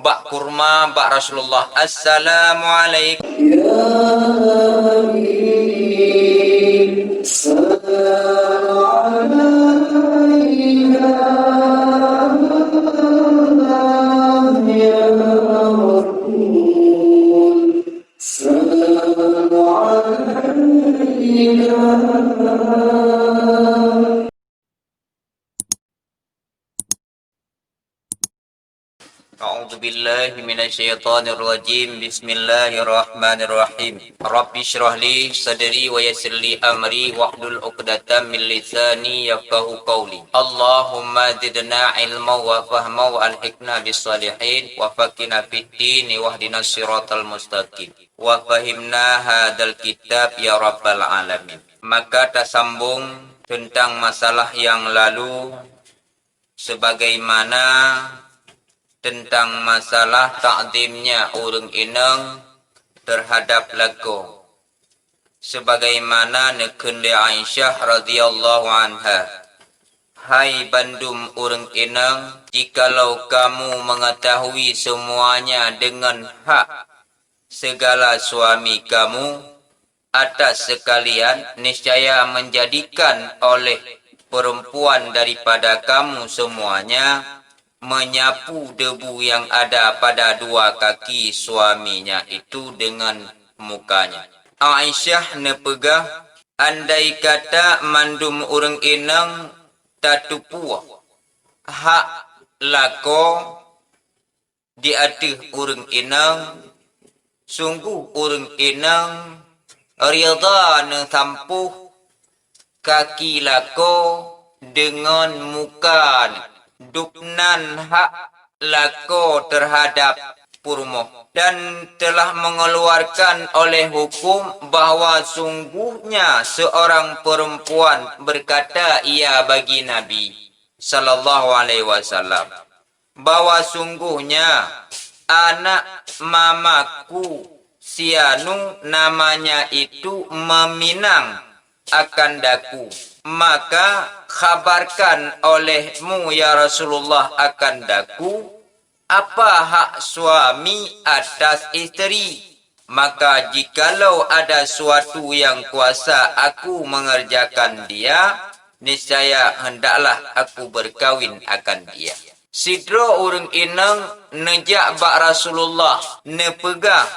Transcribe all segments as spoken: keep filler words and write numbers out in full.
bak kurma bak Rasulullah, "Assalamualaikum." أعوذ بالله من الشيطان الرجيم. بسم الله الرحمن الرحيم. رب اشرح لي صدري ويسر لي أمري واحلل عقدة من لساني يفقهوا قولي. اللهم زدنا علما وفهما وألحقنا بالصالحين وفقهنا في الدين واهدنا الصراط المستقيم وفهمنا هذا الكتاب يا رب العالمين. Maka tasambong teuntang masalah nyang lalu, sebagaimana teuntang masalah takzimnya ureuëng inong teuhadab lakoe. Sebagaimana neukheun lé Aisyah radhiyallahu anha, "Hai bandum ureuëng inong, jikalau kamu mengetahui semuanya dengan hak segala suami kamu, atas sekalian, niscaya menjadikan oleh perempuan daripada kamu semuanya menyapu debu yang ada pada dua kaki suaminya itu dengan mukanya." Aisyah neupeugah, "Andai kata mandum ureuëng inong tateupeue hak lakoe di ateueh ureuëng inong, sunggoh ureuëng inong ridha neusampôh kaki lakoe deungon muka, dubnan hak lakoe teuhadab peurumoh, dan telah mengeluarkan oleh hukum bahwa sungguhnya seorang perempuan berkata ia bagi Nabi, sallallahu alaihi wasallam, bahwa sungguhnya anak mamaku si anu namanya itu meminang akan daku. Maka khabarkan olehmu, ya Rasulullah, akan daku, apa hak suami atas isteri. Maka jikalau ada suatu yang kuasa aku mengerjakan dia, niscaya hendaklah aku berkawin akan dia." Sidroe ureuëng inong neujak bak Rasulullah, neupeugah,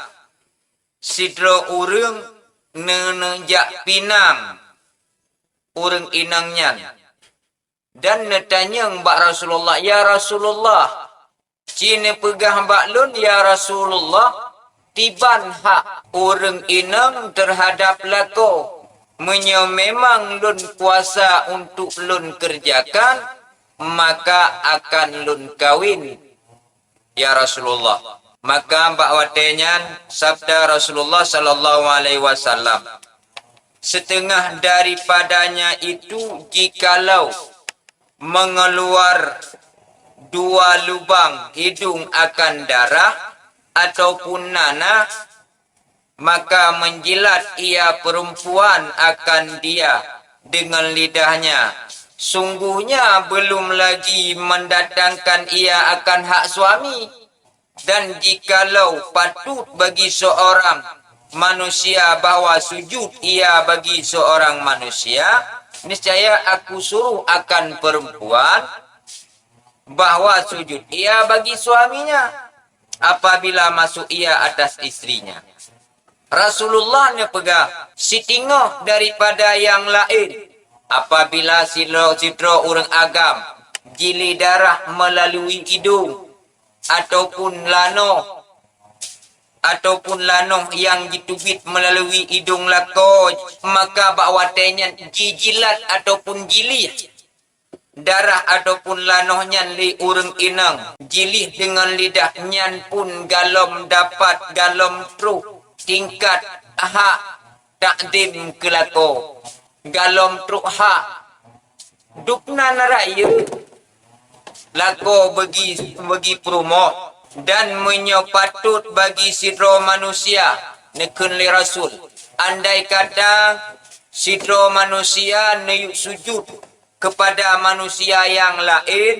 sidroe ureuëng neu-, neujak pinang ureuëng inong nyan, dan neutanyong bak Rasulullah, "Ya Rasulullah, ci neupeugah bak lôn, ya Rasulullah, tiban hak ureuëng inong teuhadab lakoe. Meunyoe memang lôn kuasa untuk lôn kerjakan, maka akan lôn kawin, ya Rasulullah." Maka bak watée nyan sabda Rasulullah sallallahu alaihi wasallam, "Setengah daripadanya itu jikalau mengeluar dua lubang hidung akan darah ataupun nanah, maka menjilat ia perempuan akan dia dengan lidahnya, sungguhnya belum lagi mendatangkan ia akan hak suami. Dan jikalau patut bagi seorang manusia bahwa sujud ia bagi seorang manusia, niscaya aku suruh akan perempuan bahwa sujud ia bagi suaminya, apabila masuk ia atas istrinya." Rasulullah neupeugah, "Sitingoh daripada nyang laén, apabila sidroe, sidroe ureuëng agam jili darah meulalu idong, ataupun lanoh, ataupun lanoh nyang jiteubiet meulalu idong lakoe, maka bak watée nyan jijilat ataupun jilih darah ataupun lanoh nyan lé ureuëng inong, jilih deungon lidah, nyan pun galom dapat, galom troh tingkat hak takzim keu lakoe, galom troh hak dubnan rayeuk lakoe bagi, bagi peurumoh. Dan meunyoe patôt bagi sidroe manusia," neukheun lé Rasul, "andai kata sidroe manusia neuyue sujud keupada manusia nyang laén,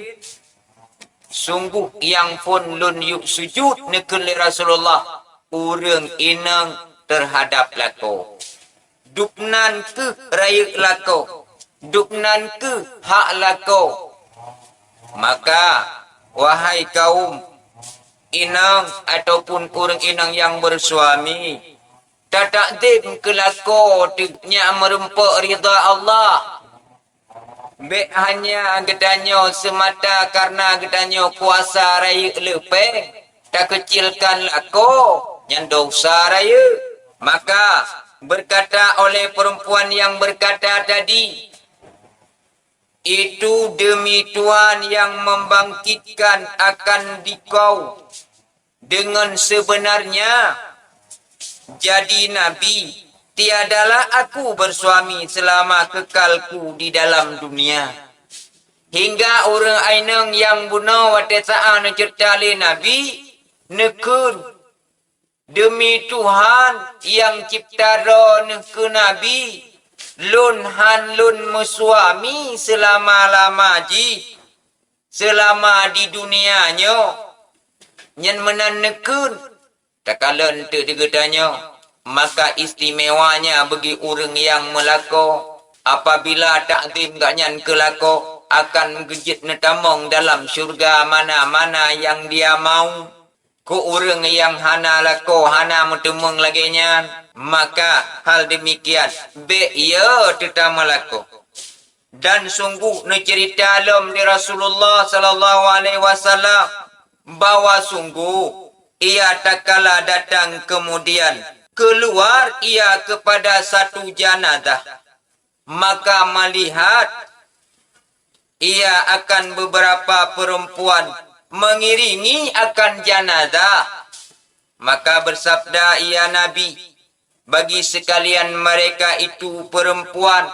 Sungguh nyang phon lôn yue sujut neukheun lé Rasulullah, ureuëng inong teuhadab lakoe. Dubnan kheueh rayeuk lakoe, dubnan kheueh hak lakoe. Maka, wahai kaum inong ataupun ureuëng inong nyang beusuami, tatakzim keu lakoe teuk nyang meurumpok ridha Allah. Bék hanya geutanyoe seumata kareuna geutanyoe kuasa rayeuk leupeng, takeucilkan lakoe, nyan desya rayeuk. Maka, berkata oleh perempuan yang berkata tadi, "Itu demi Tuhan yang membangkitkan akan dikau dengan sebenarnya jadi nabi, tiadalah aku bersuami selama kekalku di dalam dunia." Hingga ureuëng inong nyang bunoe watée saát neuceurita lé Nabi, neukheun, "Demi Tuhan nyang cipta droeneuh keu Nabi, lôn hán lôn meusuami seulama-lama jih, seulama di dunia nyoe." Nyan meunan neukheun, takalon teuk di geutanyoe, maka istimewanya bagi ureuëng nyang meulakoe, apabila takzim gobnyan keu lakoe, akan geujeuet neutamong dalam syurga mana-mana nyang dia mau. Keu ureuëng nyang hana lakoe, hana meuteumeung lagée nyan, maka hal deumikian bék ie teutameulakoe. Dan sungguh neuceurita lom di Rasulullah sallallahu alaihi wasallam bahwa sungguh ia takala datang kemudian keluar ia kepada satu janazah, maka melihat ia akan beberapa perempuan mengiringi akan janazah. Maka bersabda ia Nabi bagi sekalian mereka itu perempuan,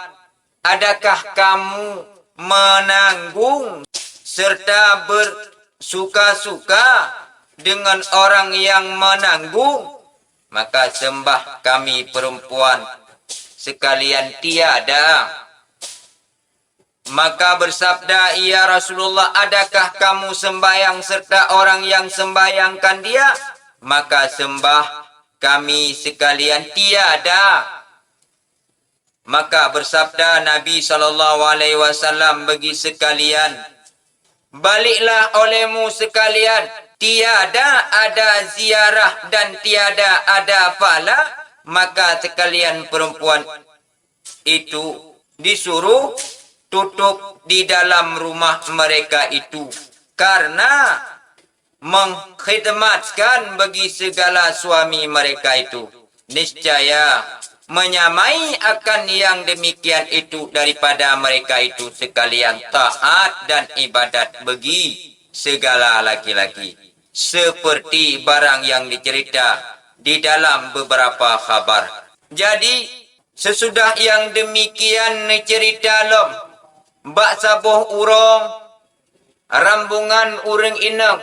"Adakah kamu menanggung serta bersuka-suka dengan orang yang menanggung?" Maka sembah kami perempuan sekalian, "Tiada." Maka bersabda ia Rasulullah, "Adakah kamu sembahyang serta orang yang sembahyangkan dia?" Maka sembah kami sekalian, "Tiada." Maka bersabda Nabi sallallahu alaihi wasallam bagi sekalian, "Baliklah olehmu sekalian, tiada ada ziarah dan tiada ada pahala." Maka sekalian perempuan itu disuruh tutup di dalam rumah mereka itu karena mengkhidmatkan bagi segala suami mereka itu. Niscaya menyamai akan yang demikian itu daripada mereka itu sekalian taat dan ibadat bagi segala laki-laki, seperti barang yang dicerita di dalam beberapa khabar. Jadi, sesudah yang demikian neuceurita lom bak saboh uroe, rambungan ureuëng inong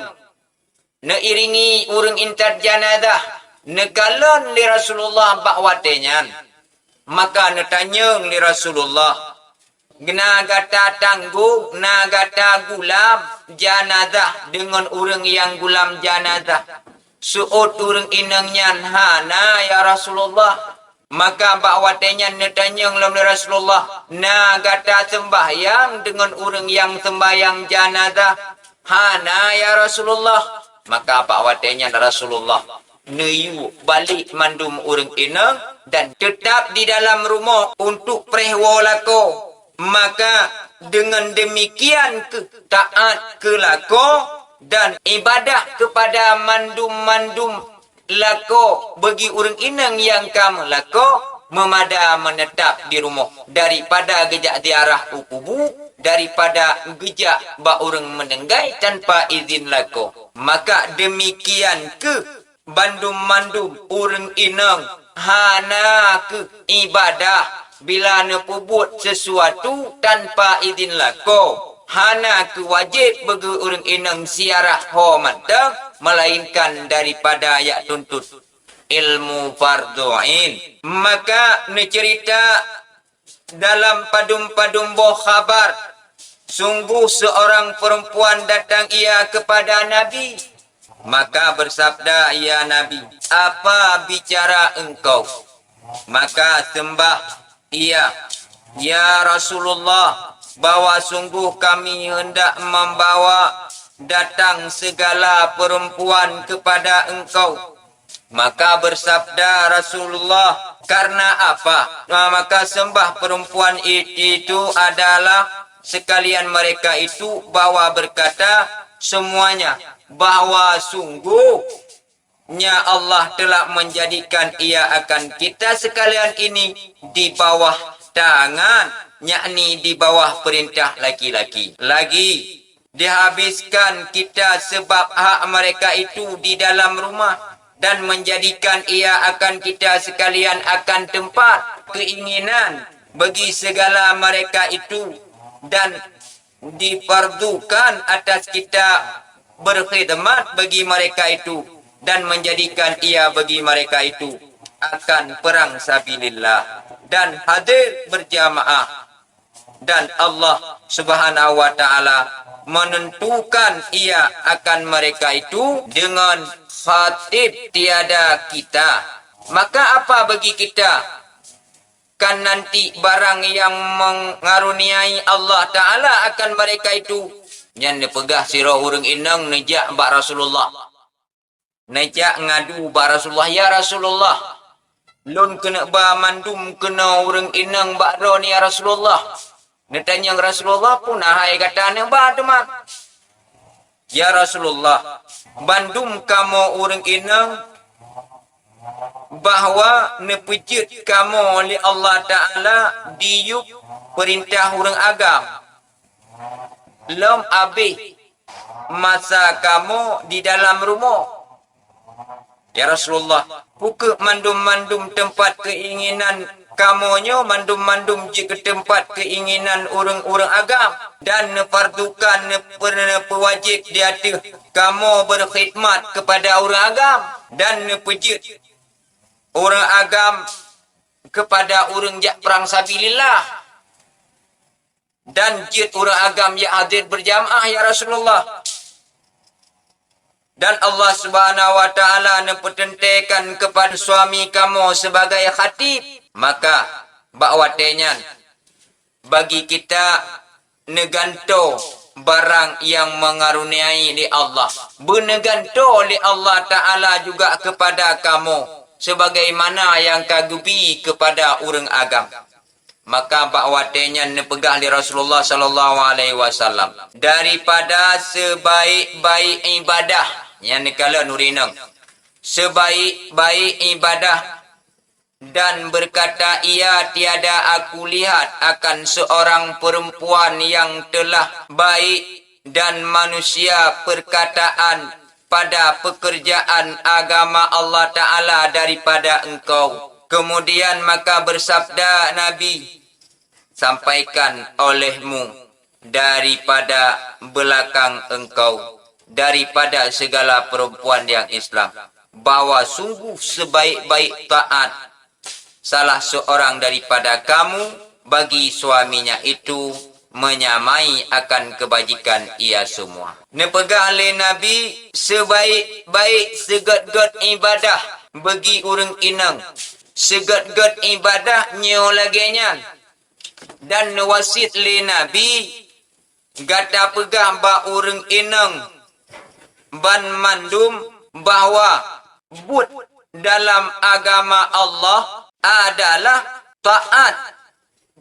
neuiringi ureuëng intat janazah, neukalon lé Rasulullah bak watée nyan. Maka neutanyong lé Rasulullah, "Na gata tanggong, na gata gulam janazah deungon ureuëng nyang gulam janazah?" Seuôt ureuëng inong nyan, "Hana, ya Rasulullah." Maka bak watée nyan neutanyong lom lé Rasulullah, "Na gata seumbahyang deungon ureuëng nyang seumbahyang janazah?" "Hana, ya Rasulullah." Maka bak watée nyan Rasulullah neuyue balek mandum ureuëng inong dan teutap di dalam rumoh untuk preh woe lakoe. Maka deungon deumikian kheueh taát keu lakoe dan ibadah keupada mandum-mandum lakoe bagi ureuëng inong nyang ka meulakoe, meumada meuneutap di rumoh daripada geujak ziarah u kubu, daripada geujak bak ureuëng meuninggai tanpa idhin lakoe. Maka deumikian kheueh bandum-mandum ureuëng inong hana kheueh ibadah bila neupeubuet sisuatu tanpa idhin lakoe. Hana kheueh wajéb beugeue ureuëng inong ziarah ho mantong, meulainkan daripada jak tuntut ilmu fardhu ain. Maka neuceurita dalam padum-padum boh khabar, "Sungguh seorang perempuan datang ia kepada Nabi." Maka bersabda ia Nabi, "Apa bicara engkau?" Maka sembah ia, "Ya Rasulullah, bahwa sungguh kami hendak membawa datang segala perempuan kepada engkau." Maka bersabda Rasulullah, "Karena apa?" Maka sembah perempuan i-, itu adalah sekalian mereka itu bahwa berkata semuanya, bahwa sungguhnya Allah telah menjadikan ia akan kita sekalian ini di bawah tangan, yakni di bawah perintah laki-laki. Lagi, dihabiskan kita sebab hak mereka itu di dalam rumah, dan menjadikan ia akan kita sekalian akan tempat keinginan bagi segala mereka itu, dan difardukan atas kita berkhidmat bagi mereka itu, dan menjadikan ia bagi mereka itu akan perang sabilillah dan hadir berjamaah. Dan Allah Subhanahu wa Ta'ala menentukan ia akan mereka itu dengan khatib tiada kita. Maka apa bagi kita? Kan nanti barang yang mengaruniai Allah Ta'ala akan mereka itu. Nyan neupeugah sidroe ureuëng inong neujak bak Rasulullah. Neujak ngadu bak Rasulullah, "Ya Rasulullah, lôn keuneuk ba mandum keunoe ureuëng inong bak droeneuh, ya Rasulullah." Neutanyong Rasulullah, "Peue na hai gata neuk ba teuma?" "Ya Rasulullah, bandum kamoe ureuëng inong bahwa neupeujeuet kamoe lé Allah Ta'ala diyueb peurintah ureuëng agam. Lom abéh masa kamoe di dalam rumoh." "Ya Rasulullah, peu kheueh mandum-mandum teumpat keinginan kamoe nyoe, mandum-mandum jeuet keu teumpat keinginan ureuëng-ureuëng agam, dan neufardukan, neupeu-, neupeuwajéb di ateueh kamoe berkhidmat kepada ureuëng agam, dan neupeujeuet ureuëng agam kepada ureuëng jak perang sabilillah, dan jeuet ureuëng agam jak hadir berjamaah, ya Rasulullah. Dan Allah Subhanahu wa Ta'ala neupeuteuntèekan kepada suami kamoe sebagai khatib." Maka bak watèe nyan, bagi kita neugantoe barang nyang mengaruniai lé Allah. Beunegantoe lé Allah Ta'ala juga kepada kamoe, sebagaimana nyang ka geubi kepada ureuëng agam. Maka bak watèe nyan neupeugah lé Rasulullah sallallahu alaihi wasallam, "Daripada sebaik-baik ibadah," nyan neukalon ureuëng inong, "sebaik-baik ibadah, dan berkata ia, tiada aku lihat akan seorang perempuan yang telah baik dan manusia perkataan pada pekerjaan agama Allah Ta'ala daripada engkau." Kemudian maka bersabda Nabi, "Sampaikan olehmu daripada belakang engkau, daripada segala perempuan yang Islam, bahwa sungguh sebaik-baik taat salah seorang daripada kamu bagi suaminya itu menyamai akan kebajikan ia semua." Neupeugah lé Nabi, "Sebaik-baik seugét-gét ibadah bagi ureuëng inong, seugét-gét ibadah nyoe lagèe nyan." Dan neuwasiet lé Nabi, "Gata peugah bak ureuëng inong banmandum bahwa buet dalam agama Allah adalah taat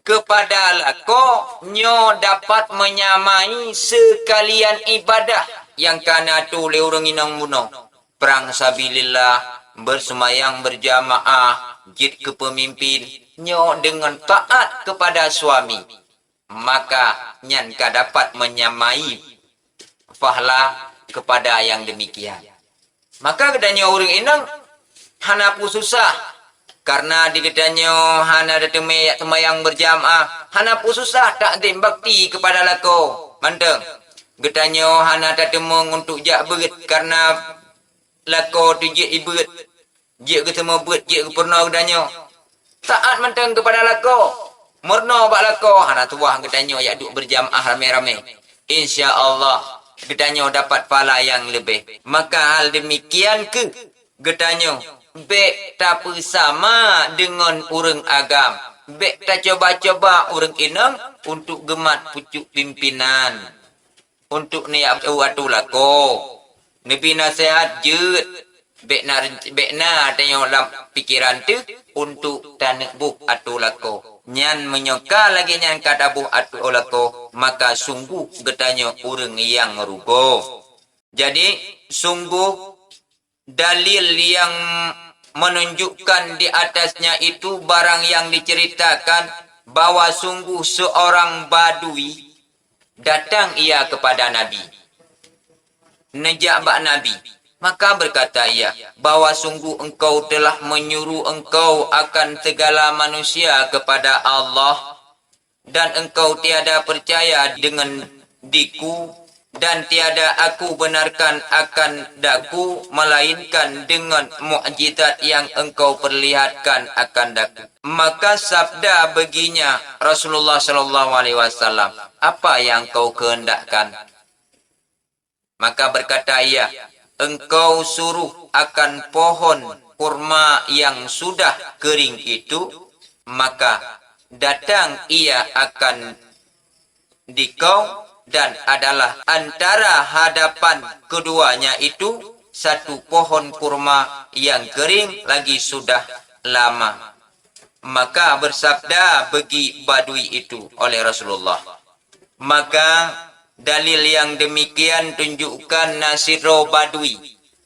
kepada lakoe, nyoe dapat menyamai seukalian ibadah nyang ka na tuléh ureuëng inong bunoe. Perang sabilillah, beuseumayang beurjamaah, jeuet keu peumimpén, nyoe deungon taat kepada suami, maka nyan ka dapat menyamai pahala kepada nyang demikian." Maka geutanyoe ureuëng inong hana peususah, karena di geutanyoe hana tateumé jak seumayang beurjamaah, hana peususah takdim bakti kepada lakoe mantong. Geutanyoe hana tateumé untuk jak beuet, karena lakoe teuh jeuet ibeuet, jeuet geuseumé beuet, jeuet geupeurunoe geutanyoe. Taat mantong kepada lakoe. Meurunoe bak lakoe, hana tuwah geutanyoe jak duek beurjamaah ramé-ramé. Insya Allah, geutanyoe dapat pahala nyang leubeh. Maka hal deumikian keuh geutanyoe, bék tapeusama deungon ureuëng agam, bék tacoba-coba ureuëng inong untuk geumat pucuk pimpénan, untuk neujak atô lakoe. Neubi naseuhat jeuet, bék na, bék na tanyoe lam pikeran teuh untuk taneuk boh atô lakoe. Nyan meunyoe ka lagée nyan ka taboh atô lakoe, maka sunggoh geutanyoe ureuëng nyang rugoe. Jadi, sunggoh dalil yang menunjukkan di atasnya itu barang yang diceritakan bahwa sungguh seorang badui datang ia kepada Nabi. Neujak bak Nabi. Maka berkata ia, bahwa sungguh engkau telah menyuruh engkau akan segala manusia kepada Allah, dan engkau tiada percaya dengan diku, dan tiada aku benarkan akan daku, melainkan dengan mukjizat yang engkau perlihatkan akan daku. Maka sabda baginya Rasulullah sallallahu alaihi wasallam, "Apa yang kau kehendakkan?" Maka berkata ia, "Engkau suruh akan pohon kurma yang sudah kering itu, maka datang ia akan dikau, dan adalah antara hadapan keduanya itu satu pohon kurma yang kering lagi sudah lama." Maka bersabda bagi badui itu oleh Rasulullah. Maka dalil yang demikian tunjukkan na sidroe badui.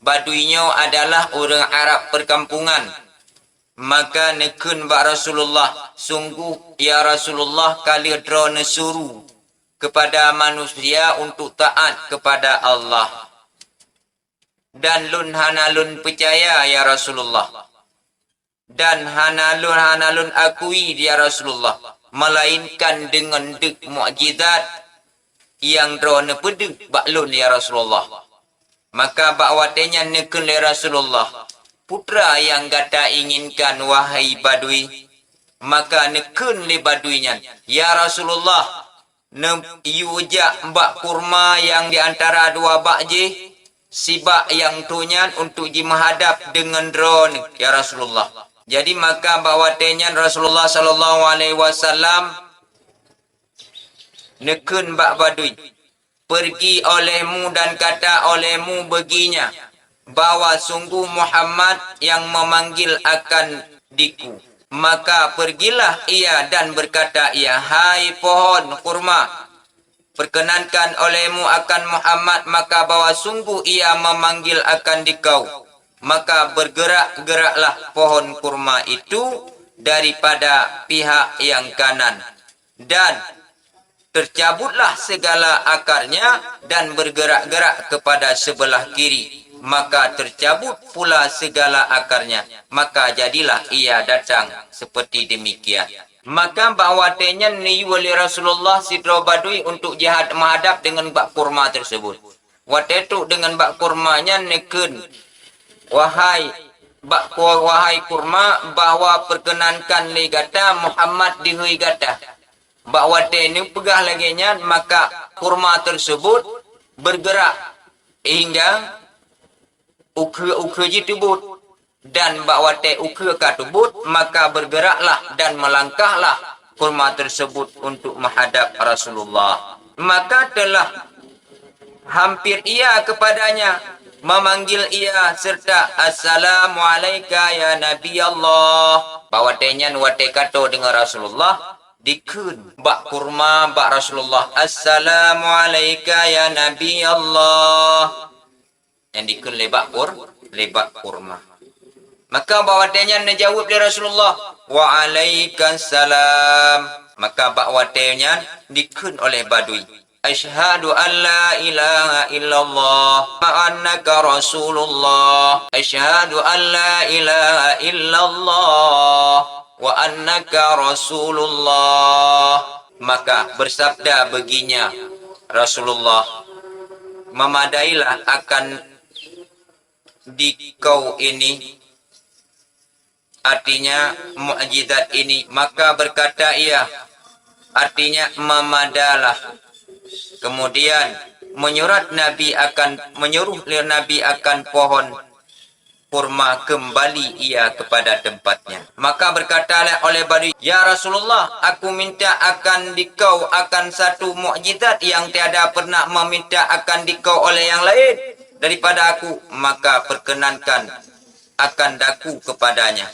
Badui nyoe adalah ureuëng Arab perkampungan. Maka neukheun bak Rasulullah, "Sungguh, ya Rasulullah, ka lheueh droe neusuru kepada manusia untuk taat kepada Allah. Dan lôn hana lôn peucaya, ya Rasulullah. Dan hana lôn, hana lôn akui, ya Rasulullah, melainkan deungon deuh mukjizat nyang droe neupeudeuh bak lôn, ya Rasulullah." Maka bak watée nyan neukheun lé Rasulullah, "Peue nyang gata inginkan, wahai badui?" Maka neukheun lé badui nyan, "Ya Rasulullah, neuyue jak bak kurma nyang di antara dua bak jih, sibak nyang tuh nyan untuk jimeuhadab deungon droeneuh, ya Rasulullah." Jadi maka bak watée nyan Rasulullah sallallahu alaihi wasallam neukheun bak badui, "Pergi olehmu dan kata olehmu baginya, bahwa sungguh Muhammad yang memanggil akan diku." Maka pergilah ia dan berkata ia, "Hai pohon kurma, perkenankan olehmu akan Muhammad, maka bahwa sungguh ia memanggil akan dikau." Maka bergerak-geraklah pohon kurma itu daripada pihak yang kanan, dan tercabutlah segala akarnya dan bergerak-gerak kepada sebelah kiri. Maka tercabut pula segala akarnya. Maka jadilah ia datang seperti demikian. Maka bak watée nyan neuyue lé Rasulullah sidroe badui untuk jihad meuhadab deungon bak kurma tersebut. Watée trok deungon bak kurma nyan neukheun, "Wahai bak ku-, wahai kurma, bahwa perkenankan lé gata Muhammad dihôi gata." Bak watée neupeugah lagée nyan, maka kurma tersebut bergerak hingga ukeue-ukeue jih teubuet. Dan bak watée ukeue ka teubuet, maka bergeraklah dan melangkahlah kurma tersebut untuk menghadap Rasulullah. Maka telah hampir ia kepadanya, memanggil ia serta, "Assalamualaika ya Nabi Allah." Bak watée nyan watée ka toe deungon Rasulullah, dikheun bak kurma bak Rasulullah, "Assalamualaika ya Nabi Allah." Nyang dikheun lé bak kur-, lé bak kurma. Maka bak watée nyan neujaweueb lé Rasulullah, "Waalaikumsalam." Maka bak watée nyan dikheun oleh badui, "Asyhadu an la ilaha illallah wa annaka Rasulullah. Asyhadu an la ilaha illallah wa annaka Rasulullah." Maka bersabda baginya Rasulullah, "Memadailah akan dikau ini artinya mukjizat ini. Maka berkata ia, artinya memadalah. Kemudian menyurat Nabi akan, menyuruh Nabi akan pohon kurma kembali ia kepada tempatnya. Maka berkatalah oleh Badui, "Ya Rasulullah, aku minta akan dikau akan satu mukjizat yang tiada pernah meminta akan dikau oleh yang lain daripada aku, maka perkenankan akan daku kepadanya.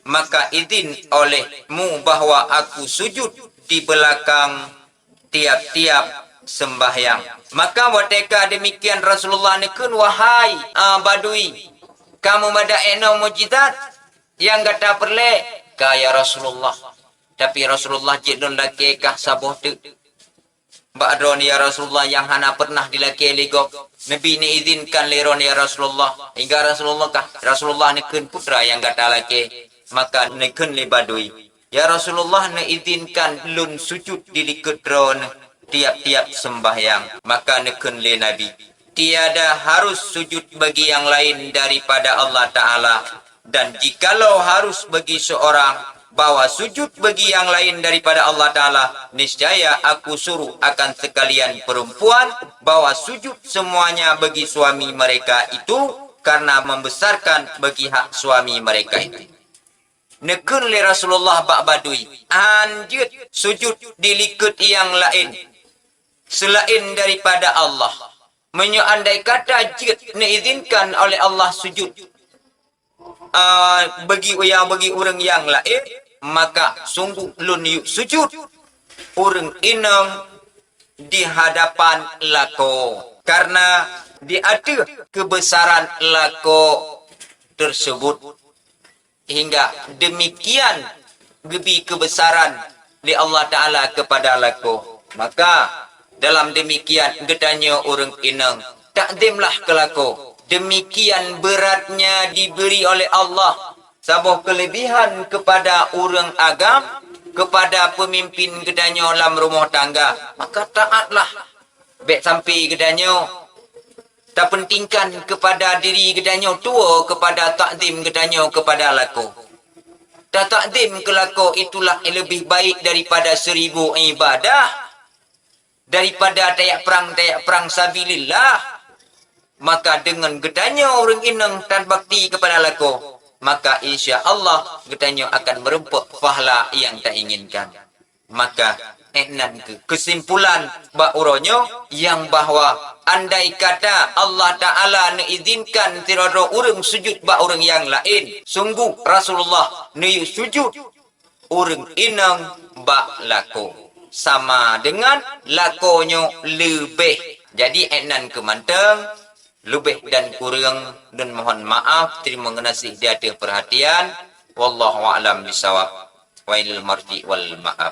Maka izin olehmu bahwa aku sujud di belakang tiap-tiap sembahyang." Maka watée ka demikian Rasulullah neukheun, "Wahai, a, Badui, kamu mada inoe mukjizat nyang gata peureulée?" "Ka, ya Rasulullah. Tapi Rasulullah, jeuet lôn lakée kah saboh teuk bak droeneuh, ya Rasulullah, nyang hana pernah dilakée lé gob. Nabi neuizinkan lé droeneuh, ya Rasulullah." "Hingga Rasulullah kah?" Rasulullah neukheun, "Peue teuma nyang gata lakée?" Maka neukheun lé Badui, "Ya Rasulullah, neuizinkan lôn sujud di likot droeneuh tiap-tiap sembahyang." Maka neukheun lé Nabi, "Tiada harus sujud bagi yang lain daripada Allah Ta'ala. Dan jikalau harus bagi seorang bahwa sujud bagi yang lain daripada Allah Ta'ala, niscaya aku suruh akan sekalian perempuan bahwa sujud semuanya bagi suami mereka itu karena membesarkan bagi hak suami mereka itu." Neukheun lé Rasulullah bak Badui, "Hán jeuet sujud di likot nyang laén seulaén daripada Allah. Meunyoe andai kata jeuet neuizinkan oleh Allah sujud, a, bagi, nyang bagi ureuëng nyang laén, maka sungguh lôn yue sujud ureuëng inong di hadapan lakoe, karena di ateueh keubesaran lakoe tersebut." Hingga demikian geubi keubesaran lé Allah Ta'ala keupada lakoe. Maka dalam demikian geutanyoe ureuëng inong, takzimlah keu lakoe. Demikian beratnya diberi oleh Allah saboh keulebihan keupada ureuëng agam, keupada peumimpin geutanyoe lam rumoh tangga. Maka taatlah. Bék sampai geutanyoe tapentingkan keupada diri geutanyoe tuwoe keupada takzim geutanyoe keupada lakoe. Tatakzim keu lakoe itulah leubeh baik daripada seribu ibadah, daripada tayak prang, tayak prang sabilillah. Maka deungon geutanyoe ureuëng inong tan bakti keupada lakoe, maka insya Allah geutanyoe akan meureumpok pahala nyang tainginkan. Maka, eh, nan keuh keusimpulan bak uroe nyoe, nyang bahwa andai kata Allah Ta'ala neuizinkan sidroe-droe ureuëng sujud bak ureuëng nyang laén, sungguh Rasulullah neuyue sujud ureuëng inong bak lakoe, sama deungon lakoe nyoe leubeh. Jadi, eh, nan keuh mantong, leubeh dan kureueng lôn mohon maaf, teurimong geunaséh di ateueh peurhatian. Wallahu a'lam bishawab. Wa ilal marji' wal ma'ab.